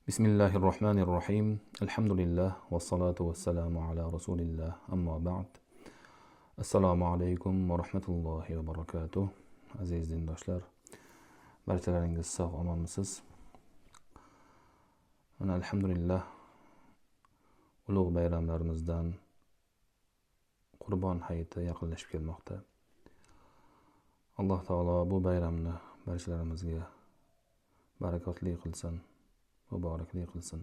Bismillahi rohmanir rohim. Alhamdulillah vassalotu vassalamu ala rasulilloh. Ammo ba'd. Assalomu alaykum va rahmatullohi va barakatuh. Aziz dindoshlar, barchalaringiz sog' omonmisiz? Mana alhamdulillah ulug' bayramlarimizdan Qurbon hayiti yaqinlashib kelmoqda. Alloh taolo bu bayramni barchalarimizga barakotli qilsin, muborakli qilsin.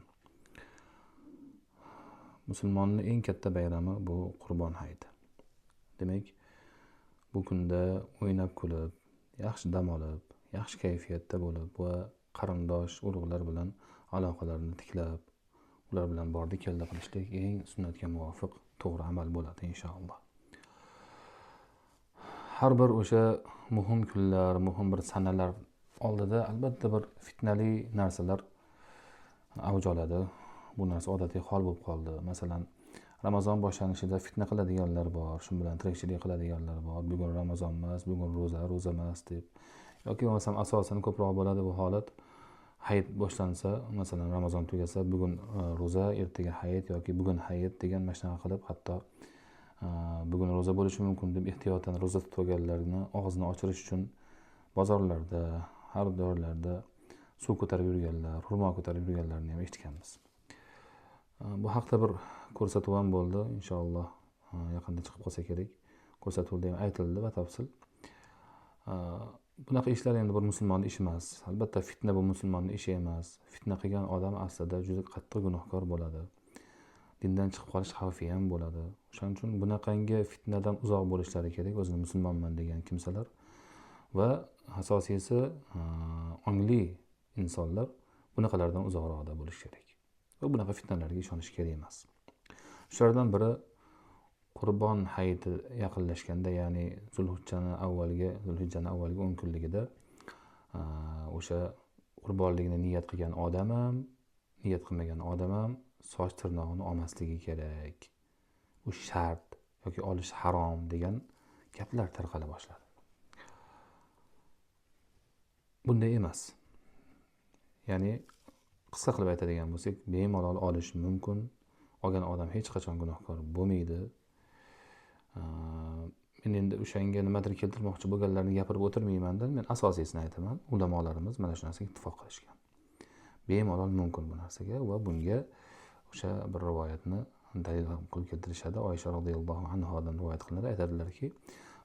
Musulmonni eng katta bayrami bu Qurbon hayiti. Demak, bu kunda o'ynab kulib, yaxshi dam olib, yaxshi kayfiyatda bo'lib va qarindosh urug'lar bilan aloqalarni tiklab, ular bilan bordi keldi qilishlik eng sunnatga muvofiq to'g'ri amal bo'ladi inshaalloh. Har bir o'sha muhim kunlar, muhim bir sanalar oldida albatta bir fitnali narsalar avj oladi. Bu narsa odatiy hol bo'lib qoldi. Masalan, Ramazon boshlanishida fitna qiladiganlar bor, shu bilan tirikchilik qiladiganlar bor. Bugun Ramazon emas, bugun ro'za, ro'za emas deb. Yoki bo'lmasam asosan ko'proq bo'ladi bu holat. Hayit boshlansa, masalan, Ramazon tugasa, bugun ro'za, ertaga hayit yoki bugun hayit degan mana shunaqa qilib, hatto bugun ro'za bo'lishi mumkin deb ehtiyotan ro'za tutib olganlarni og'zini ochirish uchun bozorlarda, har joylarda suv ko'tarib yurganlar, xurmo ko'tarib yurganlarni ham eshitganmiz. Bu haqda bir ko'rsatuv ham bo'ldi, inshaalloh yaqinda chiqib qolsa kerak. Ko'rsatuvda ham aytildi batafsil. Bunaqa ishlar endi bir musulmonni ishi emas. Albatta fitna bu musulmonni ishi emas. Fitna qilgan odam aslida juda qattiq gunohkor bo'ladi. Dindan chiqib qolish xavfi ham bo'ladi. O'shaning uchun bunaqangi fitnadan uzoq bo'lishlari kerak o'zini musulmonman degan kimsalar va asosiysi ongli insonlar bunaqalardan uzoqroqda bo'lish kerak. Va bunaqa fitnalarga ishonish kerak emas. Shulardan biri Qurbon hayiti yaqinlashganda, ya'ni Zulhijjani avvalgi 10 kunligida o'sha qurbonlikni niyat qilgan odam ham, niyat qilmagan odam ham soch tirnog'ini olmasligi kerak. U shart yoki olish harom degan gaplar tarqala boshladi. Bunday emas. Ya'ni qisqa qilib aytadigan bo'lsak, bemalol olish mumkin. Olgan odam hech qachon gunohkor bo'lmaydi. Men endi o'shanga nimadir keltirmoqchi bo'lganlarni gapirib o'tirmayman-da, men asosiysini aytaman. Ulamolarimiz mana shu narsaga ittifoq qilishgan. Bemalol mumkin bu narsaga va bunga o'sha bir rivoyatni dalil qilib keltirishadi. Oysha roziyallohu anhodan rivoyat qilinadi. Aytadilarki,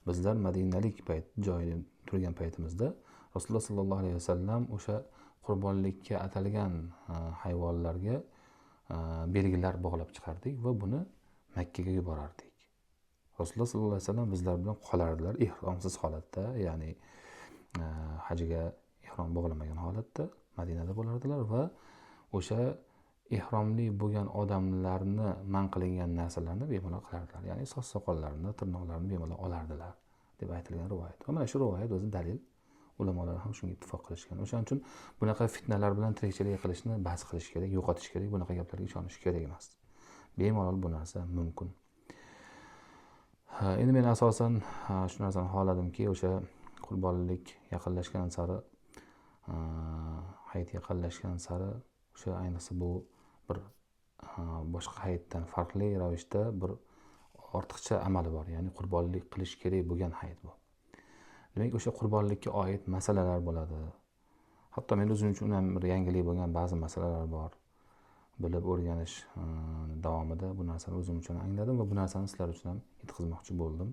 bizlar Madinalik payt joyida turgan paytimizda Rasululloh sallallohu alayhi vasallam o'sha qurbonlikka atalgan hayvonlarga belgilar bog'lab chiqardik va buni Makka ga yuborardik. Rasululloh sallallohu alayhi vasallam bizlar bilan qolardilar ihromsiz holatda, ya'ni hajga ihrom bog'lamagan holatda Madinada bo'lardilar va o'sha ihromli bo'lgan odamlarni man qilingan narsalarni bemalol qilardilar. Ya'ni soch soqollarini, tirnoqlarini bemalol olardilar deb aytilgan rivoyat. Va mana shu rivoyat o'zi dalil. Ulamolar ham shunga ittifoq qilishgan. O'shaning uchun bunaqa fitnalar bilan tirikchilik qilishni bas qilish kerak, yo'qotish kerak, bunaqa gaplarga ishonish kerak emas. Bemalol bu narsa mumkin. Endi men asosan shu narsani xohladimki, o'sha qurbonlik yaqinlashgan sari, hayit yaqinlashgan sari o'sha ayniqsa bu bir boshqa hayitdan farqli ravishda bir ortiqcha amali bor, ya'ni qurbonlik qilish kerak bo'lgan hayit bu. Demak, o'sha qurbonlikka oid masalalar bo'ladi. Hatto men o'zim uchun ham bir yangilik bo'lgan ba'zi masalalar bor. Bilib o'rganish davomida bu narsani o'zim uchun angladim va bu narsani sizlar uchun ham yetkazmoqchi bo'ldim.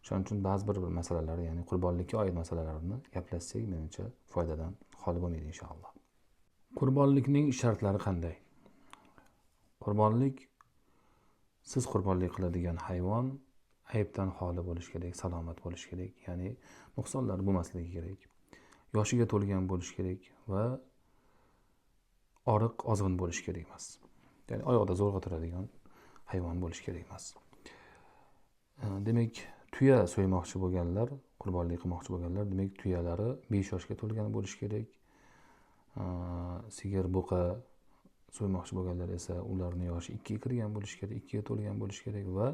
O'shaning uchun ba'zi bir masalalar, ya'ni qurbonlikka oid masalalarni gaplashsak, menimcha foydadan xoli bo'lmaydi inshaalloh. Qurbonlikning shartlari qanday? Qurbonlik, siz qurbonlik qiladigan hayvon aybdan xoli bo'lish kerak, salomat bo'lish kerak, ya'ni nuqsonlar bo'lmasligi kerak, yoshiga to'lgan bo'lish kerak va oriq, ozg'in bo'lish kerak emas. Ya'ni oyoqda zo'rg'a turadigan hayvon bo'lish kerak emas. Demak, tuya so'ymoqchi bo'lganlar, qurbonlik qilmoqchi bo'lganlar, demak, tuyalari 5 yoshga to'lgan bo'lish kerak. Sigir, buqa so'ymoqchi bo'lganlar esa ularning yoshi 2 ga kirgan bo'lish kerak, 2 ga to'lgan bo'lish kerak va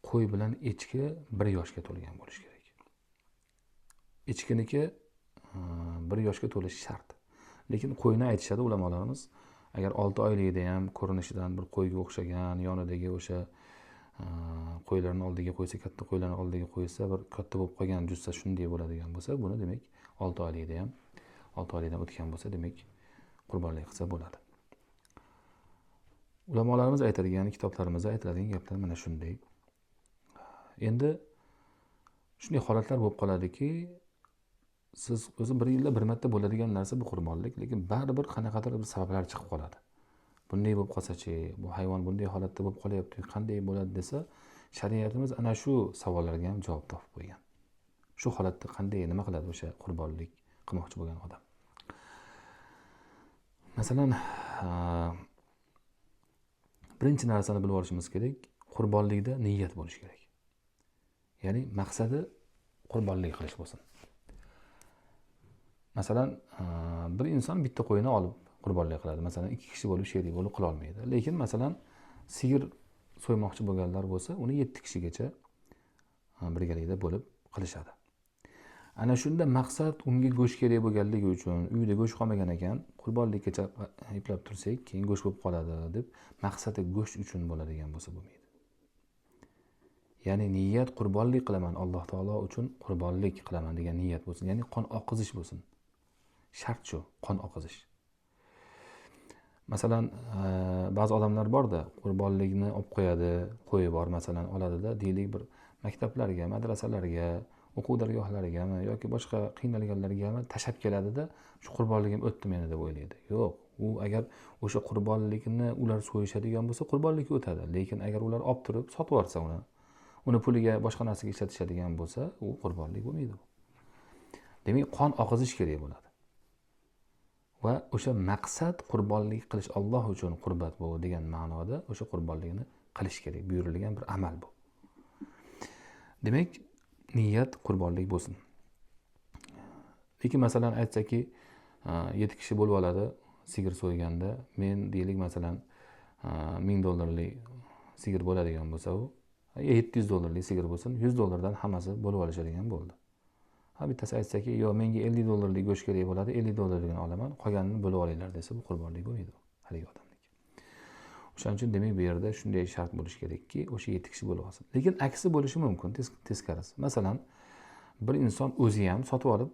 qo'y bilan echki 1 yoshga to'lgan bo'lish kerak. Echkiniki 1 yoshga to'lishi shart. Lekin qo'yni aytishadi ulamolarimiz, agar 6 oylikda ham ko'rinishidan bir qo'yga o'xshagan, yonidagi o'sha qo'ylarni oldiga qo'ysa, katta qo'ylarni oldiga qo'ysa, bir katta bo'lib qolgan jussa shunday bo'ladigan bo'lsa, buni demak 6 oylikda ham, 6 oylikdan o'tgan bo'lsa, demak qurbonlik qilsa bo'ladi. Ulamolarimiz aytadigan, kitoblarimizda aytiladigan gaplar mana shunday. Endi shunday holatlar bo'lib qoladiki, siz o'zi bir yilda bir marta bo'ladigan narsa bu qurbonlik, lekin baribir qanaqadir bir sabablar chiqib qoladi. Bunday bo'lib qolsa-chi, bu hayvon bunday holatda bo'lib qolyapti, qanday bo'ladi desa, shariatimiz ana shu savollarga ham javob topib qo'ygan. Shu holatda qanday, nima qiladi o'sha qurbonlik qilmoqchi bo'lgan odam? Masalan, birinchi narsani bilib olishimiz kerak, qurbonlikda niyat bo'lishi kerak. Ya'ni maqsadi qurbonlik qilish bo'lsin. Masalan, bir inson bitta qo'yini olib qurbonlik qiladi. Masalan, 2 kishi bo'lib sherik bo'lib qila olmaydi. Lekin masalan, sigir so'ymoqchi bo'lganlar bo'lsa, uni 7 kishigacha birgalikda bo'lib qilishadi. Ana shunda maqsad unga go'sht kerak bo'lganligi uchun, uyda go'sht qolmagan ekan, qurbonlikkacha eplab tursak, keyin go'sht bo'lib qoladi deb maqsadi go'sht uchun bo'ladigan bo'lsa bo'lmaydi. Ya'ni niyat qurbonlik qilaman, Alloh taolo uchun qurbonlik qilaman degan niyat bo'lsin. Ya'ni qon oqizish bo'lsin. Shart shu, qon oqizish. Masalan, ba'zi odamlar borda, qurbonlikni olib qo'yadi, qo'yi bor masalan, oladida, deylik bir maktablarga, madrasalarga, o'quv dargohlarigami yoki boshqa qiynalganlargami tashab keladida, shu qurbonligim o'tdi meni deb o'ylaydi. Yo'q, u agar o'sha qurbonlikni ular so'yishadigan bo'lsa, qurbonlik o'tadi. Lekin agar ular olib turib sotib yuborsa uni puliga boshqa narsaga ishlatishadigan bo'lsa, u qurbonlik bo'lmaydi. Demak, qon oqizish kerak bo'ladi. Va o'sha maqsad qurbonlik qilish, Alloh uchun qurbat bu degan ma'noda o'sha qurbonlikni qilish kerak, buyurilgan bir amal bu. Demak, niyat qurbonlik bo'lsin. Lekin masalan aytsaki, 7 kishi bo'lib oladi sigir so'yganda, men deylik masalan 1000 dollarlik sigir bo'ladigan bo'lsa, u 700 dollarlik sigir bo'lsin, 100 dollardan hammasi bo'lib olishadigan bo'ldi. Ha, bittasi aytsaki, yo'q, menga 50 dollarlik go'sht kerak bo'ladi, 50 dollarligini olaman, qolganini bo'lib olinglar desa, bu qurbonlik bo'lmaydi haligi odamniki. O'shaning uchun demak bu yerda shunday shart bo'lishi kerakki, o'sha 7 kishi bo'lib olsin. Lekin aksi bo'lishi mumkin, teskarisi. Masalan, bir inson o'zi ham sotib olib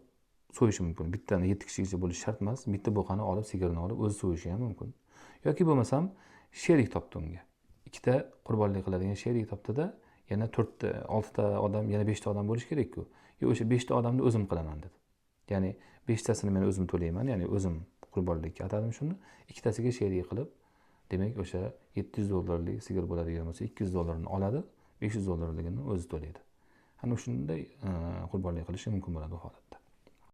so'yishi mumkin. Bittani 7 kishigacha bo'lishi shart emas, bitta buqani olib, sigirni olib o'zi so'yishi ham mumkin. Yoki bo'lmasam sherik topdi unga. Ikkita qurbonlik qiladigan sherik topdida, yana 4 ta, 6 ta odam, yana 5 ta odam bo'lishi kerak-ku. Yo, o'sha 5 ta odamni o'zim qilaman dedi. Ya'ni 5 tasini men o'zim to'layman, ya'ni o'zim qurbonlikka atadim shuni, ikkitasiga sherik qilib, demak o'sha 700 dollarlik sigir bo'ladigan bo'lsa, 200 dollarini oladi, 500 dollarligini o'zi to'laydi. Ana shunday qurbonlik qilishi mumkin bo'ladi bu holatda.